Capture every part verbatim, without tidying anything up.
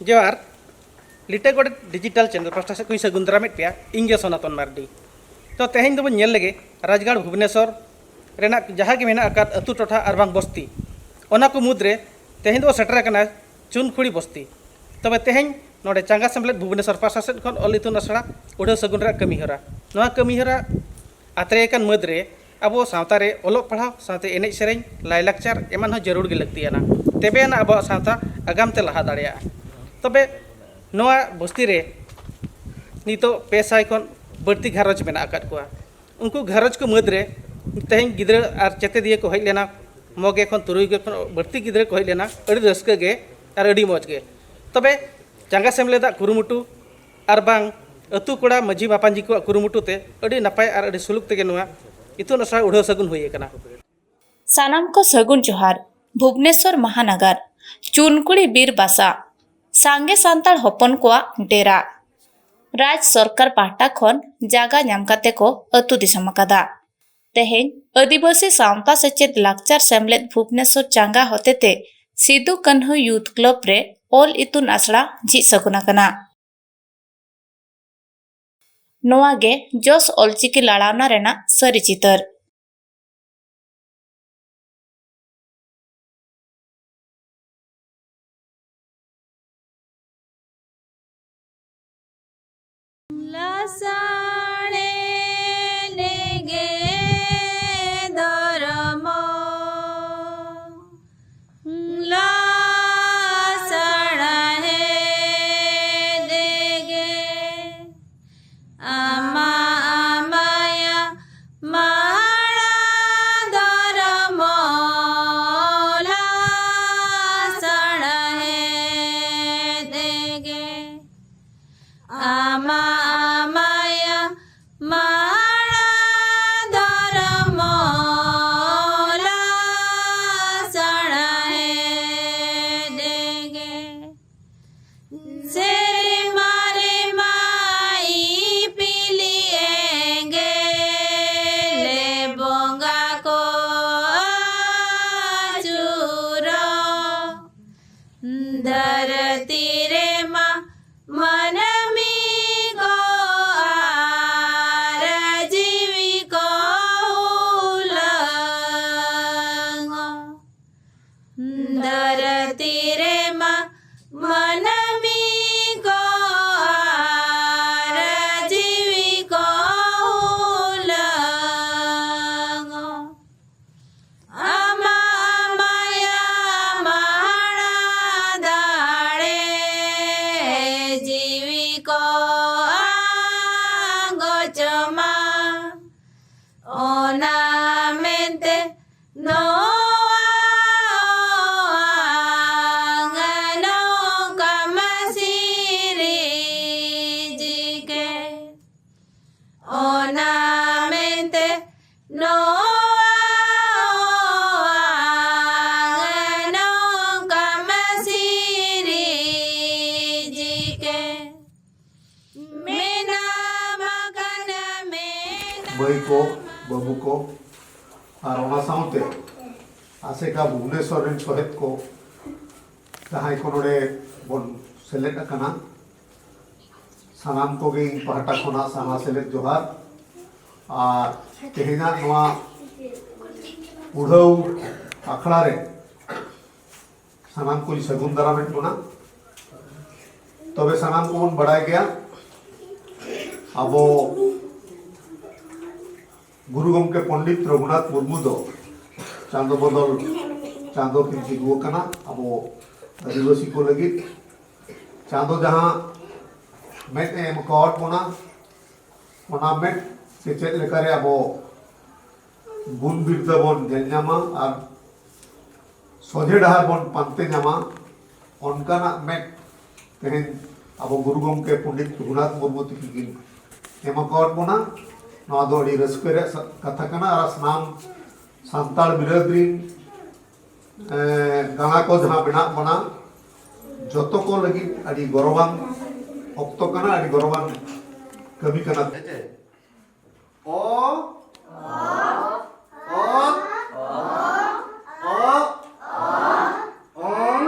ᱡᱚᱦᱟᱨ᱾ ᱞᱤᱴᱟᱹ ᱜᱚᱰᱮᱛ ᱰᱤᱡᱤᱴᱟᱞ ᱪᱮᱱᱮᱞ ᱯᱟᱥᱴᱟ ᱥᱮᱫ ᱠᱷᱚᱱ ᱤᱧ ᱥᱟᱹᱜᱩᱱ ᱫᱟᱨᱟᱢᱮᱫ ᱯᱮᱭᱟ᱾ ᱤᱧ ᱜᱮ ᱥᱚᱱᱟᱛᱚᱱ ᱢᱟᱨᱰᱤ᱾ ᱛᱚ, ᱛᱮᱦᱮᱧ ᱫᱚᱵᱚᱱ ᱧᱮᱞ ᱞᱮᱜᱮ ᱨᱟᱡᱽᱜᱟᱲ ᱵᱷᱩᱵᱽᱱᱮᱥᱚᱨ ᱨᱮᱱᱟᱜ ᱡᱟᱦᱟᱸ ᱜᱮ ᱢᱮᱱᱟᱜ ᱟᱠᱟᱫ ᱟᱹᱛᱩ ᱴᱚᱴᱷᱟ ᱟᱨ ᱵᱟᱝ ᱵᱚᱥᱛᱤ, ᱚᱱᱟ ᱠᱚ ᱢᱩᱫᱽᱨᱮ ᱛᱮᱦᱮᱧ ᱫᱚ ᱥᱮᱴᱮᱨ ᱟᱠᱟᱱᱟ ᱪᱩᱱᱠᱷᱩᱲᱤ ᱵᱚᱥᱛᱤ᱾ ᱛᱚᱵᱮ ᱛᱮᱦᱮᱧ ᱱᱚᱰᱮ ᱪᱟᱸᱜᱟ ᱥᱮᱢᱞᱮᱫ ᱵᱷᱩᱵᱽᱱᱮᱥᱚᱨ ᱯᱟᱥᱴᱟ ᱥᱮᱫ ᱠᱷᱚᱱ ᱚᱞ ᱤᱛᱩᱱ ᱟᱥᱲᱟ ᱩᱰᱷᱟᱹᱣ ᱥᱟᱹᱜᱩᱱ ᱨᱮᱭᱟᱜ ᱠᱟᱹᱢᱤ ᱦᱚᱨᱟ, ᱱᱚᱣᱟ ᱠᱟᱹᱢᱤ ᱦᱚᱨᱟ ᱟᱛᱨᱮ ᱟᱠᱟᱱ ᱢᱟᱹᱫᱽ ᱨᱮ ᱟᱵᱚ ᱥᱟᱶᱛᱟ ᱨᱮ ᱚᱞᱚᱜ ᱯᱟᱲᱦᱟᱣ ᱥᱟᱶᱛᱮ ᱮᱱᱮᱡ ᱥᱮᱨᱮᱧ, ᱞᱟᱭᱞᱟᱠᱪᱟᱨ ᱮᱢᱟᱱ ᱦᱚᱸ ᱡᱟᱹᱨᱩᱲ ᱜᱮ ᱞᱟᱹᱠᱛᱤᱭᱟᱱᱟ᱾ ᱛᱚᱵᱮ ᱟᱱᱟᱜ ᱟᱵᱚᱣᱟᱜ ᱥᱟᱶᱛᱟ ᱟᱜᱟᱢ ᱛᱮ ᱞᱟᱦᱟ ᱫᱟᱲᱮᱭᱟᱜᱼᱟ᱾ ᱛᱚᱵᱮ ᱱᱚᱣᱟ ᱵᱚᱥᱛᱤ ᱨᱮ ᱱᱤᱛᱚᱜ ᱯᱮ ᱥᱟᱭ ᱠᱷᱚᱱ ᱵᱟᱹᱲᱛᱤ ᱜᱷᱟᱨᱚᱸᱡᱽ ᱢᱮᱱᱟᱜ ᱟᱠᱟᱫ ᱠᱚᱣᱟ᱾ ᱩᱱᱠᱩ ᱜᱷᱟᱨᱚᱸᱡᱽ ᱠᱚ ᱢᱩᱫᱽ ᱨᱮ ᱛᱮᱦᱮᱧ ᱜᱤᱫᱽᱨᱟᱹ ᱟᱨ ᱪᱮᱛᱮᱫᱤᱭᱟᱹ ᱠᱚ ᱦᱮᱡ ᱞᱮᱱᱟ, ᱢᱚᱜᱮ ᱠᱷᱚᱱ ᱛᱩᱨᱩᱭ ᱜᱮ ᱠᱷᱚᱱ ᱵᱟᱹᱲᱛᱤ ᱜᱤᱫᱽᱨᱟᱹ ᱠᱚ ᱦᱮᱡ ᱞᱮᱱᱟ᱾ ᱟᱹᱰᱤ ᱨᱟᱹᱥᱠᱟᱹ ᱜᱮ ᱟᱨ ᱟᱹᱰᱤ ᱢᱚᱡᱽ ᱜᱮ᱾ ᱛᱚᱵᱮ ᱪᱟᱸᱜᱟ ᱥᱮᱢᱞᱮᱫᱟᱜ ᱠᱩᱨᱩᱢᱩᱴᱩ ᱟᱨ ᱵᱟᱝ ᱟᱹᱛᱩ ᱠᱚᱲᱟ ᱢᱟᱹᱡᱷᱤ ᱢᱟᱯᱟᱧᱡᱤ ᱠᱚᱣᱟᱜ ᱠᱩᱨᱩᱢᱩᱴᱩ ᱛᱮ ᱟᱹᱰᱤ ᱱᱟᱯᱟᱭ ᱟᱨ ᱟᱹᱰᱤ ᱥᱩᱞᱩᱠ ᱛᱮᱜᱮ ᱱᱚᱣᱟ ᱤᱛᱩᱱ ᱟᱥᱲᱟ ᱩᱰᱷᱟᱹᱣ ᱥᱟᱹᱜᱩᱱ ᱦᱩᱭ ᱟᱠᱟᱱᱟ᱾ ᱥᱟᱱᱟᱢ ᱠᱚ ᱥᱟᱹᱜᱩᱱ ᱡᱚᱦᱟᱨ᱾ ᱵᱷᱩᱵᱽᱱᱮᱥᱚᱨ ᱢᱟᱦᱟᱱᱟᱜᱟᱨ, ᱪᱩᱱᱠᱩᱲᱤ ᱵᱤᱨ ᱵᱟᱥᱟ, ᱥᱟᱸᱜᱮ ᱥᱟᱱᱛᱟᱲ ᱦᱚᱯᱚᱱ ᱠᱚᱣᱟᱜ ᱰᱮᱨᱟ᱾ ᱨᱟᱡᱽ ᱥᱚᱨᱠᱟᱨ ᱯᱟᱦᱴᱟ ᱠᱷᱚᱱ ᱡᱟᱜᱟ ᱧᱟᱢ ᱠᱟᱛᱮ ᱠᱚ ᱟᱹᱛᱩ ᱫᱤᱥᱚᱢ ᱟᱠᱟᱫᱟ᱾ ᱛᱮᱦᱮᱧ ᱟᱹᱫᱤᱵᱟᱹᱥᱤ ᱥᱟᱶᱛᱟ ᱥᱮᱪᱮᱫ ᱞᱟᱠᱪᱟᱨ ᱥᱮᱢᱞᱮᱫ ᱵᱷᱩᱵᱽᱱᱮᱥᱚᱨ ᱪᱟᱸᱜᱟ ᱦᱚᱛᱮᱛᱮ ᱥᱤᱫᱩ ᱠᱟᱹᱱᱦᱩ ᱭᱩᱛᱷ ᱠᱞᱚᱵ ᱨᱮ ᱚᱞ ᱤᱛᱩᱱ ᱟᱥᱲᱟ ᱡᱷᱤᱡ ᱥᱟᱹᱜᱩᱱ ᱟᱠᱟᱱᱟ᱾ ᱱᱚᱣᱟ ᱜᱮ ᱡᱚᱥ ᱚᱞᱪᱤᱠᱤ ᱞᱟᱲᱟᱣᱱᱟ ᱨᱮᱱᱟᱜ ᱥᱟᱹᱨᱤ ᱪᱤᱛᱟᱹᱨ᱾ ᱞᱟᱥᱟᱲᱦᱮᱫ ᱜᱮ ᱫᱷᱚᱨᱢᱚ᱾ ᱞᱟᱥᱟᱲᱦᱮᱫ ᱜᱮ ᱟᱢᱟ ᱟᱢᱟᱭᱟ ᱢᱟᱦᱟᱲᱟ ᱫᱷᱚᱨᱢᱚ᱾ ᱞᱟᱥᱟᱲᱦᱮᱫ ᱜᱮ ᱟᱢᱟ ᱟᱢᱟᱭᱟ ᱫᱷᱟᱹᱨᱛᱤ ᱨᱮᱢᱟ ᱢᱟᱹᱱᱢᱤ ᱠᱚ ᱟᱨ ᱡᱤᱣᱤ ᱠᱚ ᱦᱩᱞᱟᱹᱝᱚᱜ᱾ ᱫᱷᱟᱹᱨᱛᱤ ᱨᱮᱢᱟ ᱢᱟᱹᱱᱢᱤ ᱠᱚ ᱟᱨ ᱡᱤᱣᱤ ᱠᱚ ᱦᱩᱞᱟᱹᱝᱚᱜ᱾ ᱟᱢᱟᱜ ᱢᱟᱭᱟ ᱢᱟᱦᱟᱲᱟ ᱫᱟᱲᱮ ᱡᱤᱣᱤ ᱠᱚ ᱟᱸᱜᱚᱪᱚᱜ ᱢᱟ᱾ ᱚᱱᱟ ᱢᱮᱱᱛᱮ ᱱᱚᱣᱟ ᱱᱚᱝᱠᱟ ᱢᱟ ᱥᱤᱨᱤᱡᱽ ᱠᱮ᱾ ᱚᱱᱟ ᱢᱮᱱᱛᱮ ᱱᱚᱣᱟ ᱱᱚᱝᱠᱟ ᱢᱟ ᱥᱤᱨᱤᱡᱽ ᱠᱮ᱾ ᱢᱮᱱᱟᱢ ᱠᱟᱱᱟ, ᱢᱮᱱᱟᱢ ᱢᱟᱹᱭ ᱠᱚ, ᱵᱟᱹᱵᱩ ᱠᱚ, ᱟᱨ ᱚᱱᱟ ᱥᱟᱶᱛᱮ ᱟᱥᱮᱠᱟ ᱵᱷᱩᱵᱽᱱᱮᱥᱚᱨ ᱨᱮᱱ ᱥᱚᱦᱮᱫ ᱠᱚ, ᱡᱟᱦᱟᱸᱭ ᱠᱚ ᱱᱚᱰᱮ ᱵᱚᱱ ᱥᱮᱞᱮᱫ ᱟᱠᱟᱱᱟ, ᱥᱟᱱᱟᱢ ᱠᱚᱜᱮ ᱤᱧ ᱯᱟᱦᱴᱟ ᱠᱷᱚᱱᱟᱜ ᱥᱟᱨᱦᱟᱣ ᱥᱮᱞᱮᱫ ᱡᱚᱦᱟᱨ᱾ ᱟᱨ ᱛᱮᱦᱮᱧᱟᱜ ᱱᱚᱣᱟ ᱩᱰᱷᱟᱹᱣ ᱟᱠᱷᱲᱟ ᱨᱮ ᱥᱟᱱᱟᱢ ᱠᱚᱧ ᱥᱟᱹᱜᱩᱱ ᱫᱟᱨᱟᱢᱮᱫ ᱵᱚᱱᱟ᱾ ᱛᱚᱵᱮ ᱥᱟᱱᱟᱢ ᱠᱚᱵᱚᱱ ᱵᱟᱲᱟᱭ ᱜᱮᱭᱟ, ᱟᱵᱚ ᱜᱩᱨᱩ ᱜᱚᱢᱠᱮ ᱯᱚᱱᱰᱤᱛ ᱨᱚᱜᱷᱩᱱᱟᱛᱷ ᱢᱩᱨᱢᱩ ᱫᱚ ᱪᱟᱸᱫᱚ ᱵᱚᱫᱚᱞ ᱪᱟᱸᱫᱚ ᱠᱤᱱ ᱛᱤᱸᱜᱩ ᱟᱠᱟᱱᱟ ᱟᱵᱚ ᱟᱹᱫᱤᱵᱟᱹᱥᱤ ᱠᱚ ᱞᱟᱹᱜᱤᱫ᱾ ᱪᱟᱸᱫᱚ ᱡᱟᱦᱟᱸ ᱢᱮᱫ ᱮ ᱮᱢ ᱟᱠᱟᱣᱟᱫ ᱵᱚᱱᱟ, ᱚᱱᱟ ᱢᱮᱫ ᱛᱮ ᱪᱮᱫ ᱞᱮᱠᱟᱨᱮ ᱟᱵᱚ ᱜᱩᱱ ᱵᱤᱨᱫᱟᱹ ᱵᱚᱱ ᱧᱮᱞ ᱧᱟᱢᱟ ᱟᱨ ᱥᱚᱡᱷᱮ ᱰᱟᱦᱟᱨ ᱵᱚᱱ ᱯᱟᱱᱛᱮ ᱧᱟᱢᱟ, ᱚᱱᱠᱟᱱᱟᱜ ᱢᱮᱫ ᱛᱮᱦᱮᱧ ᱟᱵᱚ ᱜᱩᱨᱩ ᱜᱚᱢᱠᱮ ᱯᱚᱱᱰᱤᱛ ᱨᱚᱜᱷᱩᱱᱟᱛᱷ ᱢᱩᱨᱢᱩ ᱛᱤᱠᱤᱱ ᱠᱤᱱ ᱮᱢ ᱟᱠᱟᱣᱟᱫ ᱵᱚᱱᱟ᱾ ᱱᱚᱣᱟ ᱫᱚ ᱟᱹᱰᱤ ᱨᱟᱹᱥᱠᱟᱹ ᱨᱮᱭᱟᱜ ᱥᱟ-, ᱠᱟᱛᱷᱟ ᱠᱟᱱᱟ᱾ ᱟᱨ ᱥᱟᱱᱟᱢ ᱥᱟᱱᱛᱟᱲ ᱵᱤᱨᱟᱹᱫ ᱨᱤᱱ, ᱮ, ᱜᱟᱬᱟ ᱠᱚ ᱡᱟᱦᱟᱸ ᱢᱮᱱᱟᱜ ᱵᱚᱱᱟ, ᱡᱚᱛᱚ ᱠᱚ ᱞᱟᱹᱜᱤᱫ ᱟᱹᱰᱤ ᱜᱚᱨᱚᱵᱟᱱ ᱚᱠᱛᱚ ᱠᱟᱱᱟ, ᱟᱹᱰᱤ ᱜᱚᱨᱚᱵᱟᱱ ᱠᱟᱹᱢᱤ ᱠᱟᱱᱟ᱾ ᱦᱮᱸ ᱪᱮ? ᱚ, ᱚ, ᱚ, ᱚ, ᱚᱝ,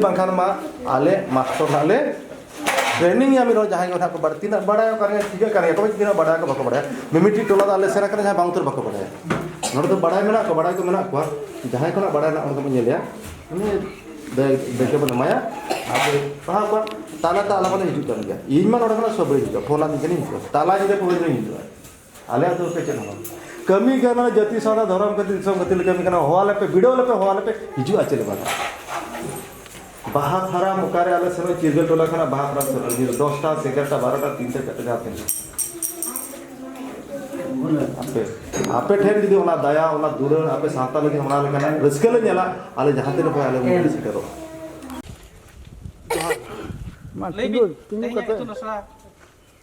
ᱵᱟᱝᱠᱷᱟᱱ ᱢᱟ ᱟᱞᱮ ᱢᱟᱥᱴᱚᱨ ᱱᱟᱜ ᱞᱮ ᱴᱨᱮᱱᱤᱝ ᱮᱫᱟ᱾ ᱢᱤᱫ ᱦᱚᱲ ᱡᱟᱦᱟᱸᱭ ᱠᱚ ᱱᱟᱜ ᱠᱚ ᱵᱟᱹᱲᱛᱤ ᱱᱟᱜ ᱵᱟᱲᱟᱭᱟ, ᱚᱠᱟ ᱨᱮ ᱴᱷᱤᱠᱟᱹᱜ ᱠᱟᱱ ᱜᱮᱭᱟ, ᱛᱚᱵᱮ ᱛᱤᱱᱟᱹᱜ ᱵᱟᱲᱟᱭᱟ ᱠᱚ ᱵᱟᱠᱚ ᱵᱟᱲᱟᱭᱟ᱾ ᱢᱤᱢᱤᱫᱴᱤᱡ ᱴᱚᱞᱟ ᱫᱚ ᱟᱞᱮ ᱥᱮᱱ ᱟᱠᱟᱱᱟ, ᱡᱟᱦᱟᱸᱭ ᱵᱟᱝ ᱩᱛᱟᱹᱨ ᱵᱟᱠᱚ ᱵᱟᱲᱟᱭᱟ᱾ ᱱᱚᱰᱮ ᱫᱚ ᱵᱟᱲᱟᱭ ᱢᱮᱱᱟᱜ ᱠᱚᱣᱟ, ᱵᱟᱲᱟᱭ ᱠᱚ ᱢᱮᱱᱟᱜ ᱠᱚᱣᱟ᱾ ᱡᱟᱦᱟᱸᱭ ᱠᱚ ᱱᱟᱜ ᱵᱟᱲᱟᱭ ᱨᱮᱱᱟᱜ, ᱚᱸᱰᱮ ᱫᱚᱵᱚᱱ ᱧᱮᱞᱮᱭᱟ, ᱩᱱᱤ ᱫᱟᱭ-, ᱫᱟᱭᱤᱛᱛᱚ ᱵᱚᱱ ᱮᱢᱟᱭᱟ᱾ ᱟᱨ ᱯᱟᱲᱦᱟᱣ ᱠᱚᱣᱟ, ᱛᱟᱞᱟ ᱛᱮ ᱟᱞᱟᱯ ᱟᱞᱮ ᱦᱤᱡᱩᱜ ᱠᱟᱱ ᱜᱮᱭᱟ᱾ ᱤᱧ ᱢᱟ ᱱᱚᱰᱮ ᱠᱷᱚᱱᱟᱜ ᱥᱚᱵ ᱨᱮ ᱦᱤᱡᱩᱜᱼᱟ, ᱯᱷᱳᱱ ᱟᱹᱫᱤᱧ ᱠᱷᱟᱱᱤᱧ ᱦᱤᱡᱩᱜᱼᱟ, ᱛᱟᱞᱟ ᱧᱤᱫᱟᱹ ᱯᱨᱚᱵᱮᱥ ᱨᱤᱧ ᱦᱤᱡᱩᱜᱼᱟ᱾ ᱟᱞᱮ ᱟᱹᱛᱩ ᱨᱮᱯᱮ ᱪᱮᱫ ᱦᱚᱸ ᱵᱟᱝ᱾ ᱠᱟᱹᱢᱤ ᱠᱟᱱᱟ, ᱡᱟᱹᱛᱤ ᱥᱟᱶᱛᱟ ᱫᱷᱚᱨᱚᱢ ᱠᱷᱟᱹᱛᱤᱨ, ᱫᱤᱥᱚᱢ ᱠᱷᱟᱹᱛᱤᱨ ᱞᱮ ᱠᱟᱹᱢᱤ ᱠᱟᱱᱟ, ᱦᱚᱦᱚ ᱟᱞᱮ ᱯᱮ, ᱵᱤᱰᱟᱹᱣ ᱟᱞᱮ ᱯᱮ, ᱦᱚᱦᱚ ᱟᱞᱮ ᱯᱮ, ᱦᱤᱡᱩᱜᱼᱟ ᱪᱮᱫ ᱞᱮ ᱵᱟᱝ᱾ ᱵᱟᱦᱟ ᱯᱷᱟᱨᱟᱢ ᱚᱠᱟᱨᱮ ᱟᱞᱮ ᱥᱮᱱᱚᱜ ᱪᱤᱨᱜᱟᱹᱞ ᱴᱚᱞᱟ ᱠᱷᱚᱱᱟᱜ ᱵᱟᱦᱟ ᱯᱷᱟᱨᱟᱢ ᱥᱮᱱᱚᱜ ᱫᱚᱥᱴᱟ ᱥᱮ ᱮᱜᱟᱨᱚᱴᱟ ᱵᱟᱨᱚᱴᱟ ᱛᱤᱱᱴᱟ ᱪᱟᱨᱴᱟ ᱡᱟᱦᱟᱸ ᱛᱤᱱᱟᱹᱜ᱾ ᱟᱯᱮ, ᱟᱯᱮ ᱴᱷᱮᱱ ᱡᱩᱫᱤ ᱚᱱᱟ ᱫᱟᱭᱟ, ᱚᱱᱟ ᱫᱩᱞᱟᱹᱲ, ᱟᱯᱮ ᱥᱟᱶᱛᱟ ᱞᱟᱹᱜᱤᱫ ᱚᱱᱟ ᱞᱮᱠᱟᱱᱟᱜ ᱨᱟᱹᱥᱠᱟᱹ ᱞᱮ ᱧᱮᱞᱟ, ᱟᱞᱮ ᱡᱟᱦᱟᱸ ᱛᱤᱱᱟᱹᱜ ᱯᱮ ᱟᱞᱮ ᱩᱱᱟᱹᱜ ᱞᱮ ᱥᱮᱴᱮᱨᱚᱜᱼᱟ᱾ ᱢᱟ ᱞᱟᱹᱭ ᱛᱤᱸᱜᱩ, ᱵᱤᱱ, ᱛᱤᱸᱜᱩ ᱛᱮᱦᱮᱧᱟᱜ ᱠᱟᱛᱮ᱾ ᱤᱛᱩᱱ ᱟᱥᱲᱟ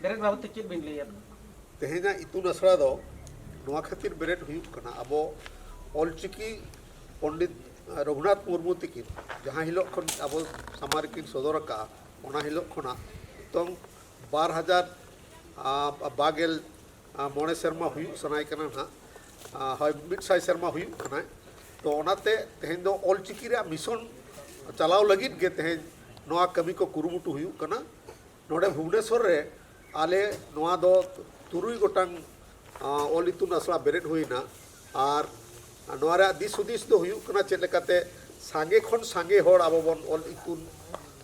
ᱵᱮᱨᱮᱫ ᱵᱟᱵᱚᱫ ᱛᱮ ᱪᱮᱫ ᱵᱤᱱ ᱞᱟᱹᱭᱟ? ᱛᱮᱦᱮᱧᱟᱜ ᱤᱛᱩᱱ ᱟᱥᱲᱟ ᱫᱚ ᱱᱚᱣᱟ ᱠᱷᱟᱹᱛᱤᱨ ᱵᱮᱨᱮᱫ ᱦᱩᱭᱩᱜ ᱠᱟᱱᱟ, ᱟᱵᱚ ᱚᱞᱪᱤᱠᱤ ᱯᱚᱱᱰᱤᱛ ᱨᱚᱜᱷᱩᱱᱟᱛᱷ ᱢᱩᱨᱢᱩ ᱛᱤᱠᱤᱱ ᱡᱟᱦᱟᱸ ᱦᱤᱞᱳᱜ ᱠᱷᱚᱱ ᱟᱵᱚ ᱥᱟᱢᱟᱝ ᱨᱮᱠᱤᱱ ᱥᱚᱫᱚᱨ ᱟᱠᱟᱫᱼᱟ, ᱚᱱᱟ ᱦᱤᱞᱳᱜ ᱠᱷᱚᱱᱟᱜ ᱱᱤᱛᱚᱝ ᱵᱟᱨ ᱦᱟᱡᱟᱨ ᱵᱟᱜᱮᱞ ᱢᱚᱬᱮ ᱥᱮᱨᱢᱟ ᱦᱩᱭᱩᱜ ᱥᱟᱱᱟᱭ ᱠᱟᱱᱟ ᱱᱟᱦᱟᱜ, ᱦᱳᱭ, ᱢᱤᱫ ᱥᱟᱭ ᱥᱮᱨᱢᱟ ᱦᱩᱭᱩᱜ ᱠᱟᱱᱟᱭ᱾ ᱛᱚ ᱚᱱᱟᱛᱮ ᱛᱮᱦᱮᱧ ᱫᱚ ᱚᱞᱪᱤᱠᱤ ᱨᱮᱭᱟᱜ ᱢᱤᱥᱚᱱ ᱪᱟᱞᱟᱣ ᱞᱟᱹᱜᱤᱫ ᱜᱮ ᱛᱮᱦᱮᱧ ᱱᱚᱣᱟ ᱠᱟᱹᱢᱤ ᱠᱚ ᱠᱩᱨᱩᱢᱩᱴᱩ ᱦᱩᱭᱩᱜ ᱠᱟᱱᱟ᱾ ᱱᱚᱰᱮ ᱵᱷᱩᱵᱽᱱᱮᱥᱚᱨ ᱨᱮ ᱟᱞᱮ ᱱᱚᱣᱟ ᱫᱚ ᱛᱩᱨᱩᱭ ᱜᱚᱴᱟᱝ, ᱟ, ᱚᱞ ᱤᱛᱩᱱ ᱟᱥᱲᱟ ᱵᱮᱨᱮᱫ ᱦᱩᱭᱱᱟ᱾ ᱟᱨ ᱱᱚᱣᱟ ᱨᱮᱭᱟᱜ ᱫᱤᱥ ᱦᱩᱫᱤᱥ ᱫᱚ ᱦᱩᱭᱩᱜ ᱠᱟᱱᱟ ᱪᱮᱫ ᱞᱮᱠᱟᱛᱮ ᱥᱟᱸᱜᱮ ᱠᱷᱚᱱ ᱥᱟᱸᱜᱮ ᱦᱚᱲ ᱟᱵᱚ ᱵᱚᱱ ᱚᱞ ᱤᱛᱩᱱ,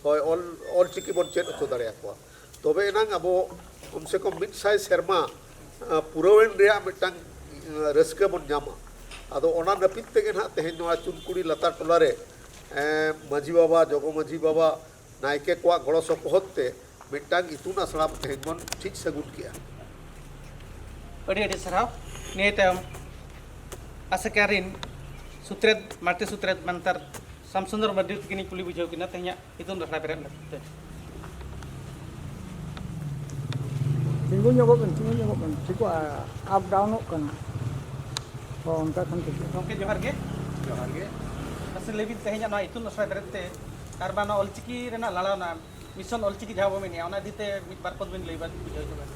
ᱦᱳᱭ, ᱚᱞ, ᱚᱞ ᱪᱤᱠᱤ ᱵᱚᱱ ᱪᱮᱫ ᱦᱚᱪᱚ ᱫᱟᱲᱮᱭᱟᱠᱚᱣᱟ᱾ ᱛᱚᱵᱮ ᱮᱱᱟᱝ ᱟᱵᱚ ᱠᱚᱢ ᱥᱮ ᱠᱚᱢ ᱢᱤᱫ ᱥᱟᱭ ᱥᱮᱨᱢᱟ, ᱟ, ᱯᱩᱨᱟᱹᱣᱮᱱ ᱨᱮᱭᱟᱜ ᱢᱤᱫᱴᱟᱝ, ᱟ, ᱨᱟᱹᱥᱠᱟᱹ ᱵᱚᱱ ᱧᱟᱢᱟ᱾ ᱟᱫᱚ ᱚᱱᱟ ᱱᱟᱹᱯᱤᱛ ᱛᱮᱜᱮ ᱱᱟᱦᱟᱜ ᱛᱮᱦᱮᱧ ᱱᱚᱣᱟ ᱪᱩᱱᱠᱩᱲᱤ ᱞᱟᱛᱟᱨ ᱴᱚᱞᱟ ᱨᱮ, ᱮ, ᱢᱟᱹᱡᱷᱤ ᱵᱟᱵᱟ, ᱡᱚᱜᱚ ᱢᱟᱹᱡᱷᱤ ᱵᱟᱵᱟ, ᱱᱟᱭᱠᱮ ᱠᱚᱣᱟᱜ ᱜᱚᱲᱚ ᱥᱚᱯᱚᱦᱚᱫ ᱛᱮ ᱢᱤᱫᱴᱟᱝ ᱤᱛᱩᱱ ᱟᱥᱲᱟ ᱛᱮᱦᱮᱧ ᱵᱚᱱ ᱴᱷᱤᱠ ᱥᱟᱹᱜᱩᱱ ᱠᱮᱜᱼᱟ᱾ ᱟᱹᱰᱤ ᱟᱹᱰᱤ ᱥᱟᱨᱦᱟᱣ᱾ ᱱᱤᱭᱟᱹ ᱛᱟᱭᱚᱢ ᱟᱥᱮᱠᱟ ᱨᱤᱱ ᱥᱩᱛᱨᱮᱛ, ᱢᱟᱬᱛᱮ ᱥᱩᱛᱨᱮᱛ ᱢᱟᱱᱛᱟᱨ ᱥᱟᱢᱥᱩᱱᱫᱚᱨ ᱢᱟᱨᱰᱤ ᱛᱟᱹᱠᱤᱱᱤᱧ ᱠᱩᱞᱤ ᱵᱩᱡᱷᱟᱹᱣ ᱠᱤᱱᱟ ᱛᱮᱦᱮᱧᱟᱜ ᱤᱛᱩᱱ ᱟᱥᱲᱟ ᱵᱮᱨᱮᱫ ᱞᱟᱹᱜᱤᱫ ᱛᱮ᱾ ᱛᱤᱸᱜᱩ ᱧᱚᱜᱚᱜ ᱵᱮᱱ, ᱛᱤᱸᱜᱩ ᱧᱚᱜᱚᱜ ᱵᱮᱱ, ᱴᱷᱤᱠᱚᱜᱼᱟ, ᱟᱯ ᱰᱟᱣᱩᱱᱚᱜ ᱠᱟᱱᱟ᱾ ᱦᱚᱸ, ᱚᱱᱠᱟ ᱠᱷᱟᱱ ᱴᱷᱤᱠᱚᱜᱼᱟ᱾ ᱜᱚᱢᱠᱮ, ᱡᱚᱦᱟᱨ ᱜᱮ᱾ ᱡᱚᱦᱟᱨ ᱜᱮ᱾ ᱢᱟᱥᱮ ᱞᱟᱹᱭ ᱵᱤᱱ, ᱛᱮᱦᱮᱧᱟᱜ ᱱᱚᱣᱟ ᱤᱛᱩᱱ ᱟᱥᱲᱟ ᱵᱮᱨᱮᱫ ᱛᱮ ᱟᱨ ᱵᱟᱝ ᱱᱚᱣᱟ ᱚᱞᱪᱤᱠᱤ ᱨᱮᱱᱟᱜ ᱞᱟᱲᱟᱣᱱᱟ, ᱢᱤᱥᱚᱱ ᱚᱞᱪᱤᱠᱤ ᱡᱟᱦᱟᱸ ᱵᱚ ᱢᱮᱱᱮᱫᱼᱟ, ᱚᱱᱟ ᱤᱫᱤ ᱛᱮ ᱢᱤᱫ ᱵᱟᱨ ᱯᱚᱫ ᱵᱤᱱ ᱞᱟᱹᱭ ᱵᱟᱲᱟ ᱵᱩᱡᱷᱟᱹᱣ ᱦᱚᱪᱚ ᱵᱤᱱ᱾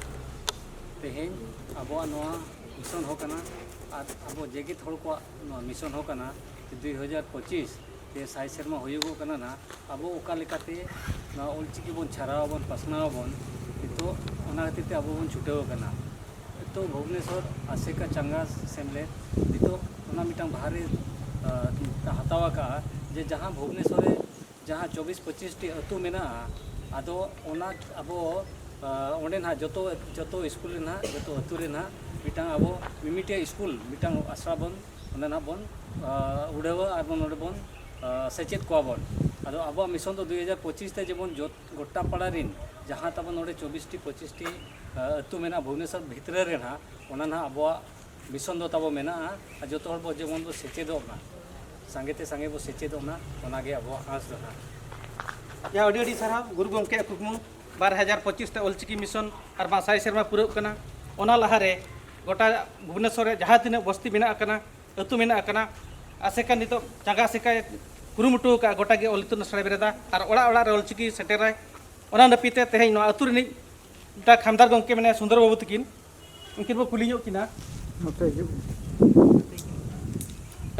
ᱛᱮᱦᱮᱧ ᱟᱵᱚᱣᱟᱜ ᱱᱚᱣᱟ ᱢᱤᱥᱚᱱ ᱦᱚᱸ ᱠᱟᱱᱟ ᱟᱨ ᱟᱵᱚ ᱡᱮᱜᱮᱛ ᱦᱚᱲ ᱠᱚᱣᱟᱜ ᱱᱚᱣᱟ ᱢᱤᱥᱚᱱ ᱦᱚᱸ ᱠᱟᱱᱟ᱾ ᱫᱩᱭ ᱦᱟᱡᱟᱨ ᱯᱚᱸᱪᱤᱥ ᱛᱮ ᱥᱟᱭ ᱥᱮᱨᱢᱟ ᱦᱩᱭᱩᱜᱚᱜ ᱠᱟᱱᱟ ᱱᱟᱦᱟᱜ, ᱟᱵᱚ ᱚᱠᱟ ᱞᱮᱠᱟᱛᱮ ᱱᱚᱣᱟ ᱚᱞᱪᱤᱠᱤ ᱵᱚᱱ ᱪᱷᱟᱨᱟᱣ ᱟᱵᱚᱱ, ᱯᱟᱥᱱᱟᱣ ᱟᱵᱚᱱ, ᱱᱤᱛᱚᱜ ᱚᱱᱟ ᱠᱷᱟᱹᱛᱤᱨ ᱛᱮ ᱟᱵᱚ ᱵᱚᱱ ᱪᱷᱩᱴᱟᱹᱣ ᱟᱠᱟᱱᱟ᱾ ᱱᱤᱛᱚᱜ ᱵᱷᱩᱵᱽᱱᱮᱥᱚᱨ ᱟᱥᱮᱠᱟ ᱪᱟᱸᱜᱟ ᱥᱮᱢᱞᱮᱫ ᱱᱤᱛᱚᱜ ᱚᱱᱟ ᱢᱤᱫᱴᱟᱝ ᱵᱟᱦᱟ ᱨᱮ, ᱟ, ᱦᱟᱛᱟᱣ ᱟᱠᱟᱫᱼᱟ ᱡᱮ ᱡᱟᱦᱟᱸ ᱵᱷᱩᱵᱽᱱᱮᱥᱚᱨ ᱨᱮ ᱡᱟᱦᱟᱸ ᱪᱚᱵᱵᱤᱥ ᱯᱚᱸᱪᱤᱥ ᱴᱤ ᱟᱹᱛᱩ ᱢᱮᱱᱟᱜᱼᱟ, ᱟᱫᱚ ᱚᱱᱟ ᱟᱵᱚ, ᱟ, ᱚᱸᱰᱮ ᱱᱟᱦᱟᱜ ᱡᱚᱛᱚ, ᱡᱚᱛᱚ ᱥᱠᱩᱞ ᱨᱮ ᱱᱟᱦᱟᱜ, ᱡᱚᱛᱚ ᱟᱹᱛᱩ ᱨᱮ ᱱᱟᱦᱟᱜ ᱢᱤᱫᱴᱟᱝ ᱟᱵᱚ ᱢᱤᱢᱤᱫᱴᱟᱝ ᱥᱠᱩᱞ, ᱢᱤᱫᱴᱟᱝ ᱟᱥᱲᱟ ᱵᱚᱱ ᱚᱸᱰᱮ ᱱᱟᱦᱟᱜ ᱵᱚᱱ, ᱟ, ᱩᱰᱟᱹᱣᱟ ᱟᱨ ᱵᱚᱱ ᱱᱚᱰᱮ ᱵᱚᱱ, ᱟ, ᱥᱮᱪᱮᱫ ᱠᱚᱣᱟ ᱵᱚᱱ᱾ ᱟᱫᱚ ᱟᱵᱚᱣᱟᱜ ᱢᱤᱥᱚᱱ ᱫᱚ ᱫᱩᱭ ᱦᱟᱡᱟᱨ ᱯᱚᱸᱪᱤᱥ ᱛᱮ ᱡᱮᱢᱚᱱ ᱡᱚᱛ-, ᱜᱚᱴᱟ ᱯᱟᱲᱟ ᱨᱤᱱ ᱡᱟᱦᱟᱸ ᱛᱟᱵᱚᱱ ᱱᱚᱰᱮ ᱪᱚᱵᱵᱤᱥ ᱴᱤ ᱯᱚᱸᱪᱤᱥ ᱴᱤ, ᱟ, ᱟᱹᱛᱩ ᱢᱮᱱᱟᱜᱼᱟ ᱵᱷᱩᱵᱽᱱᱮᱥᱚᱨ ᱵᱷᱤᱛᱨᱤ ᱨᱮ ᱱᱟᱦᱟᱜ, ᱚᱱᱟ ᱱᱟᱦᱟᱜ ᱟᱵᱚᱣᱟᱜ ᱢᱤᱥᱚᱱ ᱫᱚ ᱛᱟᱵᱚ ᱢᱮᱱᱟᱜᱼᱟ᱾ ᱟᱨ ᱡᱚᱛᱚ ᱦᱚᱲ ᱵᱚ ᱡᱮᱢᱚᱱ ᱵᱚ ᱥᱮᱪᱮᱫᱚᱜ ᱢᱟ, ᱥᱟᱸᱜᱮ ᱛᱮ ᱥᱟᱸᱜᱮ ᱵᱚ ᱥᱮᱪᱮᱫᱚᱜ ᱢᱟ, ᱚᱱᱟᱜᱮ ᱟᱵᱚᱣᱟᱜ ᱟᱸᱥ ᱫᱚ ᱱᱟᱦᱟᱜ᱾ ᱭᱟ, ᱟᱹᱰᱤ ᱟᱹᱰᱤ ᱥᱟᱨᱦᱟᱣ ᱜᱩᱨᱩ ᱜᱚᱢᱠᱮᱭᱟᱜ ᱠᱩᱠᱢᱩ᱾ ᱵᱟᱨ ᱦᱟᱡᱟᱨ ᱯᱚᱸᱪᱤᱥ ᱛᱮ ᱚᱞᱪᱤᱠᱤ ᱢᱤᱥᱚᱱ ᱟᱨ ᱵᱟᱝ ᱥᱟᱭ ᱥᱮᱨᱢᱟ ᱯᱩᱨᱟᱹᱜ ᱠᱟᱱᱟ᱾ ᱚᱱᱟ ᱞᱟᱦᱟᱨᱮ ᱜᱚᱴᱟ ᱵᱷᱩᱵᱽᱱᱮᱥᱚᱨ ᱨᱮ ᱡᱟᱦᱟᱸ ᱛᱤᱱᱟᱹᱜ ᱵᱚᱥᱛᱤ ᱢᱮᱱᱟᱜ ᱟᱠᱟᱱᱟ, ᱟᱹᱛᱩ ᱢᱮᱱᱟᱜ ᱟᱠᱟᱱᱟ, ᱟᱥᱮᱠᱟ ᱱᱤᱛᱚᱜ ᱪᱟᱸᱜᱟ ᱟᱥᱮᱠᱟ ᱠᱩᱨᱩᱢᱩᱴᱩ ᱟᱠᱟᱫᱼᱟ, ᱜᱚᱴᱟ ᱜᱮ ᱚᱞ ᱤᱛᱩᱱ ᱟᱥᱲᱟᱭ ᱵᱮᱨᱮᱫᱟ ᱟᱨ ᱚᱲᱟᱜ ᱚᱲᱟᱜ ᱨᱮ ᱚᱞᱪᱤᱠᱤ ᱥᱮᱴᱮᱨᱟᱭ᱾ ᱚᱱᱟ ᱱᱟᱹᱯᱤᱛ ᱛᱮ ᱛᱮᱦᱮᱧ ᱱᱚᱣᱟ ᱟᱹᱛᱩ ᱨᱤᱱᱤᱡ ᱢᱤᱫᱴᱟᱝ ᱠᱷᱟᱢᱫᱟᱨ ᱜᱚᱢᱠᱮ ᱢᱮᱱᱟᱭᱟ, ᱥᱩᱱᱫᱚᱨ ᱵᱟᱹᱵᱩ ᱛᱟᱹᱠᱤᱱ, ᱩᱱᱠᱤᱱ ᱵᱚ ᱠᱩᱞᱤ ᱧᱚᱜ ᱠᱤᱱᱟ᱾ ᱱᱚᱛᱮ ᱦᱤᱡᱩᱜ ᱵᱤᱱ᱾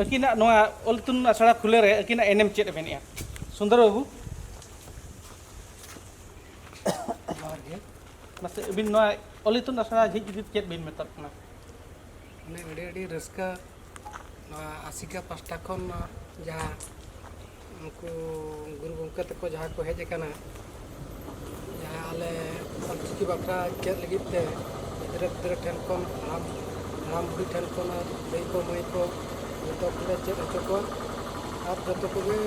ᱟᱹᱠᱤᱱᱟᱜ ᱱᱚᱣᱟ ᱚᱞ ᱤᱛᱩᱱ ᱟᱥᱲᱟ ᱠᱷᱩᱞᱟᱹ ᱨᱮ ᱟᱹᱠᱤᱱᱟᱜ ᱮᱱᱮᱢ ᱪᱮᱫ ᱮ ᱢᱮᱱᱮᱜᱼᱟ? ᱥᱩᱱᱫᱚᱨ ᱵᱟᱹᱵᱩ᱾ ᱡᱚᱦᱟᱨ ᱜᱮ᱾ ᱢᱟᱥᱮ ᱟᱹᱵᱤᱱ ᱱᱚᱣᱟ ᱚᱞ ᱤᱛᱩᱱ ᱟᱥᱲᱟ ᱡᱷᱤᱡ ᱤᱫᱤ ᱠᱟᱛᱮ ᱪᱮᱫ ᱵᱤᱱ ᱢᱮᱛᱟᱜ ᱠᱟᱱᱟ? ᱢᱟᱱᱮ ᱟᱹᱰᱤ ᱟᱹᱰᱤ ᱨᱟᱹᱥᱠᱟᱹ, ᱱᱚᱣᱟ ᱟᱥᱮᱠᱟ ᱯᱟᱥᱴᱟ ᱠᱷᱚᱱ ᱡᱟᱦᱟᱸ ᱩᱱᱠᱩ ᱜᱩᱨᱩ ᱜᱚᱢᱠᱮ ᱛᱟᱠᱚ ᱡᱟᱦᱟᱸ ᱠᱚ ᱦᱮᱡ ᱟᱠᱟᱱᱟ, ᱡᱟᱦᱟᱸ ᱟᱞᱮ ᱚᱞᱪᱤᱠᱤ ᱵᱟᱠᱷᱨᱟ ᱪᱮᱫ ᱞᱟᱹᱜᱤᱫ ᱛᱮ ᱜᱤᱫᱽᱨᱟᱹ ᱯᱤᱫᱽᱨᱟᱹ ᱴᱷᱮᱱ ᱠᱷᱚᱱ ᱦᱟᱲᱟᱢ, ᱦᱟᱲᱟᱢ ᱵᱩᱲᱦᱤ ᱴᱷᱮᱱ ᱠᱷᱚᱱ ᱟᱨ ᱫᱟᱹᱭ ᱠᱚ ᱢᱟᱹᱭ ᱠᱚ ᱡᱚᱛᱚ ᱠᱚᱞᱮ ᱪᱮᱫ ᱦᱚᱪᱚ ᱠᱚᱣᱟ᱾ ᱟᱨ ᱡᱚᱛᱚ ᱠᱚᱜᱮ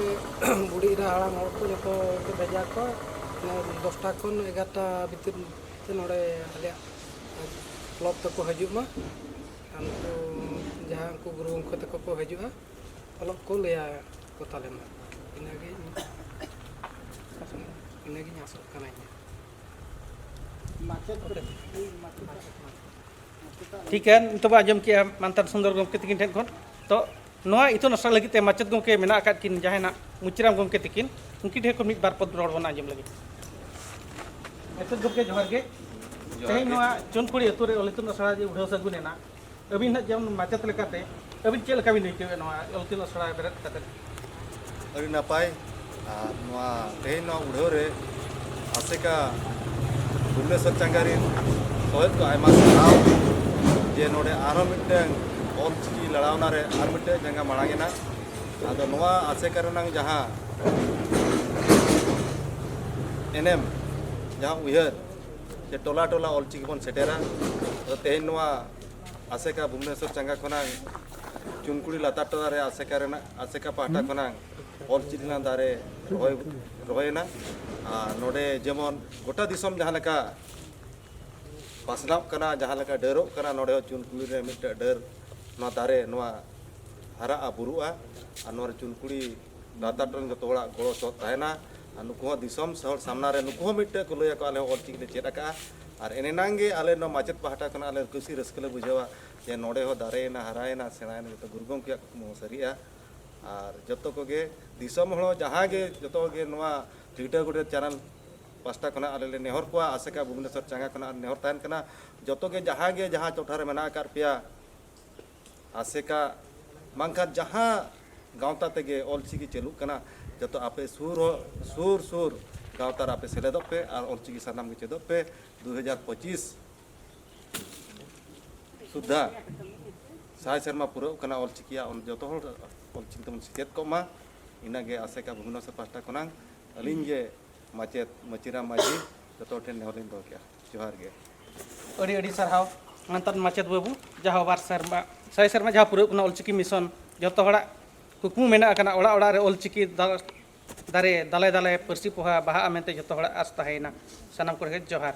ᱵᱩᱲᱦᱤ ᱮᱨᱟ ᱦᱟᱲᱟᱢ ᱦᱚᱲ ᱠᱚ ᱡᱚᱛᱚ ᱠᱚ ᱵᱷᱮᱡᱟ ᱠᱚᱣᱟ᱾ ᱢᱟᱱᱮ ᱫᱚᱥᱴᱟ ᱠᱷᱚᱱ ᱮᱜᱟᱨᱚᱴᱟ ᱵᱷᱤᱛᱤᱨ ᱛᱮ ᱱᱚᱰᱮ ᱟᱞᱮᱭᱟᱜ ᱠᱞᱟᱵᱽ ᱛᱮᱠᱚ ᱦᱤᱡᱩᱜ ᱢᱟ᱾ ᱟᱨ ᱱᱩᱠᱩ ᱡᱟᱦᱟᱸ ᱩᱱᱠᱩ ᱜᱩᱨᱩ ᱜᱚᱢᱠᱮ ᱛᱟᱠᱚ ᱠᱚ ᱦᱤᱡᱩᱜᱼᱟ, ᱚᱞᱚᱜ ᱠᱚ ᱞᱟᱹᱭᱟ ᱠᱚ ᱛᱟᱞᱮ ᱢᱟ᱾ ᱤᱱᱟᱹᱜᱮ ᱤᱧ, ᱤᱱᱟᱹᱜᱤᱧ ᱟᱥᱚᱜ ᱠᱟᱱᱟ ᱤᱧ᱾ ᱢᱟᱪᱮᱫ ᱠᱚ᱾ ᱴᱷᱤᱠ ᱜᱮᱭᱟ, ᱱᱤᱛᱚᱜ ᱵᱚ ᱟᱸᱡᱚᱢ ᱠᱮᱜᱼᱟ ᱢᱟᱱᱛᱟᱱ ᱥᱩᱱᱫᱚᱨ ᱜᱚᱢᱠᱮ ᱛᱟᱹᱠᱤᱱ ᱴᱷᱮᱱ ᱠᱷᱚᱱ᱾ ᱛᱚ, ᱱᱚᱣᱟ ᱤᱛᱩᱱ ᱟᱥᱲᱟ ᱞᱟᱹᱜᱤᱫ ᱛᱮ ᱢᱟᱪᱮᱫ ᱜᱚᱢᱠᱮ ᱢᱮᱱᱟᱜ ᱟᱠᱟᱫ ᱠᱤᱱ ᱡᱟᱦᱟᱸᱭ ᱱᱟᱜ ᱢᱩᱪᱤᱨᱟᱢ ᱜᱚᱢᱠᱮ ᱛᱟᱹᱠᱤᱱ, ᱩᱱᱠᱤᱱ ᱴᱷᱮᱱ ᱠᱷᱚᱱ ᱢᱤᱫ ᱵᱟᱨ ᱯᱚᱫ ᱨᱚᱲ ᱵᱚᱱ ᱟᱸᱡᱚᱢ ᱞᱟᱹᱜᱤᱫ᱾ ᱢᱟᱪᱮᱫ ᱜᱚᱢᱠᱮ, ᱡᱚᱦᱟᱨ ᱜᱮ᱾ ᱡᱚᱦᱟᱨ ᱛᱮᱦᱮᱧ ᱜᱮ᱾ ᱱᱚᱣᱟ ᱪᱩᱱᱠᱩᱲᱤ ᱟᱹᱛᱩ ᱨᱮ ᱚᱞ ᱤᱛᱩᱱ ᱟᱥᱲᱟ ᱡᱮ ᱩᱰᱷᱟᱹᱣ ᱥᱟᱹᱜᱩᱱ ᱮᱱᱟ, ᱟᱹᱵᱤᱱ ᱦᱟᱸᱜ ᱡᱮᱢᱚᱱ ᱢᱟᱪᱮᱫ ᱞᱮᱠᱟᱛᱮ ᱟᱹᱵᱤᱱ ᱪᱮᱫ ᱞᱮᱠᱟ ᱵᱤᱱ ᱟᱹᱭᱠᱟᱹᱣᱮᱫᱼᱟ ᱱᱚᱣᱟ ᱚᱞ ᱤᱛᱩᱱ ᱟᱥᱲᱟ ᱵᱮᱨᱮᱫ ᱠᱟᱛᱮᱫ? ᱟᱹᱰᱤ ᱱᱟᱯᱟᱭ᱾ ᱟᱨ ᱱᱚᱣᱟ ᱛᱮᱦᱮᱧ ᱱᱚᱣᱟ ᱩᱰᱷᱟᱹᱣ ᱨᱮ ᱟᱥᱮᱠᱟ ᱵᱷᱩᱵᱽᱱᱮᱥᱚᱨ ᱪᱟᱸᱜᱟ ᱨᱤᱱ ᱥᱚᱦᱮᱫ ᱠᱚ ᱟᱭᱢᱟ ᱥᱟᱨᱦᱟᱣ, ᱡᱮ ᱱᱚᱰᱮ ᱟᱨᱦᱚᱸ ᱢᱤᱫᱴᱟᱝ ᱚᱞ ᱪᱤᱠᱤ ᱞᱟᱲᱟᱣᱱᱟ ᱨᱮ ᱟᱨ ᱢᱤᱫᱴᱟᱝ ᱡᱟᱸᱜᱟ ᱢᱟᱲᱟᱝ ᱮᱱᱟ᱾ ᱟᱫᱚ ᱱᱚᱣᱟ ᱟᱥᱮᱠᱟ ᱨᱮᱱᱟᱝ ᱡᱟᱦᱟᱸ ᱮᱱᱮᱢ, ᱡᱟᱦᱟᱸ ᱩᱭᱦᱟᱹᱨ, ᱡᱮ ᱴᱚᱞᱟ ᱴᱚᱞᱟ ᱚᱞ ᱪᱤᱠᱤ ᱵᱚᱱ ᱥᱮᱴᱮᱨᱟ᱾ ᱟᱫᱚ ᱛᱮᱦᱮᱧ ᱱᱚᱣᱟ ᱟᱥᱮᱠᱟ ᱵᱷᱩᱵᱽᱱᱮᱥᱚᱨ ᱪᱟᱸᱜᱟ ᱠᱷᱚᱱᱟᱝ ᱪᱩᱱᱠᱩᱲᱤ ᱞᱟᱛᱟᱨ ᱴᱚᱞᱟ ᱨᱮ ᱟᱥᱮᱠᱟ ᱨᱮᱱᱟᱜ, ᱟᱥᱮᱠᱟ ᱯᱟᱦᱴᱟ ᱠᱷᱚᱱᱟᱝ ᱚᱞ ᱪᱤᱠᱤ ᱨᱮᱱᱟᱜ ᱫᱟᱨᱮ ᱨᱚᱦᱚᱭ, ᱨᱚᱦᱚᱭᱮᱱᱟ᱾ ᱟᱨ ᱱᱚᱰᱮ ᱡᱮᱢᱚᱱ ᱜᱚᱴᱟ ᱫᱤᱥᱚᱢ ᱡᱟᱦᱟᱸ ᱞᱮᱠᱟ ᱯᱟᱥᱱᱟᱣᱚᱜ ᱠᱟᱱᱟ, ᱡᱟᱦᱟᱸ ᱞᱮᱠᱟ ᱰᱟᱹᱨᱚᱜ ᱠᱟᱱᱟ, ᱱᱚᱰᱮ ᱦᱚᱸ ᱪᱩᱱᱠᱩᱲᱤ ᱨᱮ ᱢᱤᱫᱴᱮᱡ ᱰᱟᱹᱨ, ᱱᱚᱣᱟ ᱫᱟᱨᱮ, ᱱᱚᱣᱟ ᱦᱟᱨᱟᱜᱼᱟ, ᱵᱩᱨᱩᱜᱼᱟ᱾ ᱟᱨ ᱱᱚᱣᱟ ᱨᱮ ᱪᱩᱱᱠᱩᱲᱤ ᱞᱟᱛᱟᱨ ᱨᱮᱱ ᱡᱚᱛᱚ ᱦᱚᱲᱟᱜ ᱜᱚᱲᱚ ᱥᱚᱦᱚᱫ ᱛᱟᱦᱮᱱᱟ᱾ ᱟᱨ ᱱᱩᱠᱩ ᱦᱚᱸ ᱫᱤᱥᱚᱢ ᱦᱚᱲ ᱥᱟᱢᱱᱟ ᱨᱮ ᱱᱩᱠᱩ ᱦᱚᱸ ᱢᱤᱫᱴᱮᱡ ᱠᱚ ᱞᱟᱹᱭᱟᱠᱚ, ᱟᱞᱮ ᱦᱚᱸ ᱚᱞ ᱪᱤᱠᱤ ᱞᱮ ᱪᱮᱫ ᱟᱠᱟᱫᱼᱟ᱾ ᱟᱨ ᱮᱱᱮᱱᱟᱝ ᱜᱮ ᱟᱞᱮ ᱱᱚᱣᱟ ᱢᱟᱪᱮᱫ ᱯᱟᱦᱴᱟ ᱠᱷᱚᱱᱟᱜ ᱟᱞᱮ ᱠᱩᱥᱤ ᱨᱟᱹᱥᱠᱟᱹ ᱞᱮ ᱵᱩᱡᱷᱟᱹᱣᱟ ᱡᱮ ᱱᱚᱰᱮ ᱦᱚᱸ ᱫᱟᱨᱮᱭᱮᱱᱟ, ᱦᱟᱨᱟᱭᱮᱱᱟ, ᱥᱮᱬᱟᱭᱮᱱᱟ, ᱡᱚᱛᱚ ᱜᱩᱨᱩ ᱜᱚᱢᱠᱮᱭᱟᱜ ᱠᱩᱠᱢᱩ ᱦᱚᱸ ᱥᱟᱹᱨᱤᱜᱼᱟ᱾ ᱟᱨ ᱡᱚᱛᱚ ᱠᱚᱜᱮ ᱫᱤᱥᱚᱢ ᱦᱚᱲ ᱡᱟᱦᱟᱸ ᱜᱮ, ᱡᱚᱛᱚ ᱜᱮ ᱱᱚᱣᱟ ᱴᱷᱤᱠᱴᱷᱟᱠ ᱜᱚᱰᱮᱛ ᱪᱮᱱᱮᱞ ᱯᱟᱥᱴᱟ ᱠᱷᱚᱱᱟᱜ ᱟᱞᱮ ᱞᱮ ᱱᱮᱦᱚᱨ ᱠᱚᱣᱟ, ᱟᱥᱮᱠᱟ ᱵᱷᱩᱵᱽᱱᱮᱥᱚᱨ ᱪᱟᱸᱜᱟ ᱠᱷᱚᱱᱟᱜ ᱱᱮᱦᱚᱨ ᱛᱟᱦᱮᱱ ᱠᱟᱱᱟ, ᱡᱚᱛᱚ ᱜᱮ ᱡᱟᱦᱟᱸ ᱜᱮ ᱡᱟᱦᱟᱸ ᱴᱚᱴᱷᱟ ᱨᱮ ᱢᱮᱱᱟᱜ ᱟᱠᱟᱫ ᱯᱮᱭᱟ, ᱟᱥᱮᱠᱟ ᱵᱟᱝᱠᱷᱟᱱ ᱡᱟᱦᱟᱸ ᱜᱟᱶᱛᱟ ᱛᱮᱜᱮ ᱚᱞ ᱪᱤᱠᱤ ᱪᱟᱹᱞᱩᱜ ᱠᱟᱱᱟ, ᱡᱚᱛᱚ ᱟᱯᱮ ᱥᱩᱨ ᱦᱚᱸ, ᱥᱩᱨ ᱥᱩᱨ ᱜᱟᱶᱛᱟ ᱨᱮ ᱟᱯᱮ ᱥᱮᱞᱮᱫᱚᱜ ᱯᱮ ᱟᱨ ᱚᱞ ᱪᱤᱠᱤ ᱥᱟᱱᱟᱢ ᱜᱮ ᱪᱮᱫᱚᱜ ᱯᱮ᱾ ᱫᱩ ᱦᱟᱡᱟᱨ ᱯᱚᱸᱪᱤᱥ ᱥᱩᱫᱽᱫᱷᱟ ᱥᱟᱭ ᱥᱮᱨᱢᱟ ᱯᱩᱨᱟᱹᱜ ᱠᱟᱱᱟ ᱚᱞ ᱪᱤᱠᱤᱭᱟᱜ, ᱚᱱ-, ᱡᱚᱛᱚ ᱦᱚᱲ ᱚᱞ ᱪᱤᱠᱤ ᱛᱮᱵᱚᱱ ᱥᱮᱪᱮᱫ ᱠᱚᱜ ᱢᱟ᱾ ᱤᱱᱟᱹᱜᱮ ᱟᱥᱮᱠᱟ ᱵᱷᱩᱵᱽᱱᱮᱥᱚᱨ ᱯᱟᱦᱴᱟ ᱠᱷᱚᱱᱟᱝ ᱟᱹᱞᱤᱧ ᱜᱮ ᱢᱟᱪᱮᱫ ᱢᱟᱹᱪᱤᱨᱟᱢ ᱢᱟᱹᱡᱷᱤ ᱡᱚᱛᱚ ᱦᱚᱲ ᱴᱷᱮᱱ ᱱᱮᱦᱚᱨ ᱞᱤᱧ ᱫᱚᱦᱚ ᱠᱮᱜᱼᱟ᱾ ᱡᱚᱦᱟᱨ ᱜᱮ᱾ ᱟᱹᱰᱤ ᱟᱹᱰᱤ ᱥᱟᱨᱦᱟᱣ ᱢᱟᱱᱚᱛᱟᱱ ᱢᱟᱪᱮᱫ ᱵᱟᱹᱵᱩ, ᱡᱟᱦᱟᱸ ᱵᱟᱨ ᱥᱮᱨᱢᱟ, ᱥᱟᱭ ᱥᱮᱨᱢᱟ ᱡᱟᱦᱟᱸ ᱯᱩᱨᱟᱹᱜ ᱠᱟᱱᱟ ᱚᱞᱪᱤᱠᱤ ᱢᱤᱥᱚᱱ, ᱡᱚᱛᱚ ᱦᱚᱲᱟᱜ ᱠᱩᱠᱢᱩ ᱢᱮᱱᱟᱜ ᱟᱠᱟᱱᱟ ᱚᱲᱟᱜ ᱚᱲᱟᱜ ᱨᱮ ᱚᱞᱪᱤᱠᱤ ᱫᱟ-, ᱫᱟᱨᱮ ᱫᱟᱞᱮ ᱫᱟᱞᱮ ᱯᱟᱹᱨᱥᱤ ᱯᱚᱦᱟ ᱵᱟᱦᱟᱜᱼᱟ ᱢᱮᱱᱛᱮ ᱡᱚᱛᱚ ᱦᱚᱲᱟᱜ ᱟᱥ ᱛᱟᱦᱮᱸᱭᱮᱱᱟ᱾ ᱥᱟᱱᱟᱢ ᱠᱚᱜᱮ ᱡᱚᱦᱟᱨ᱾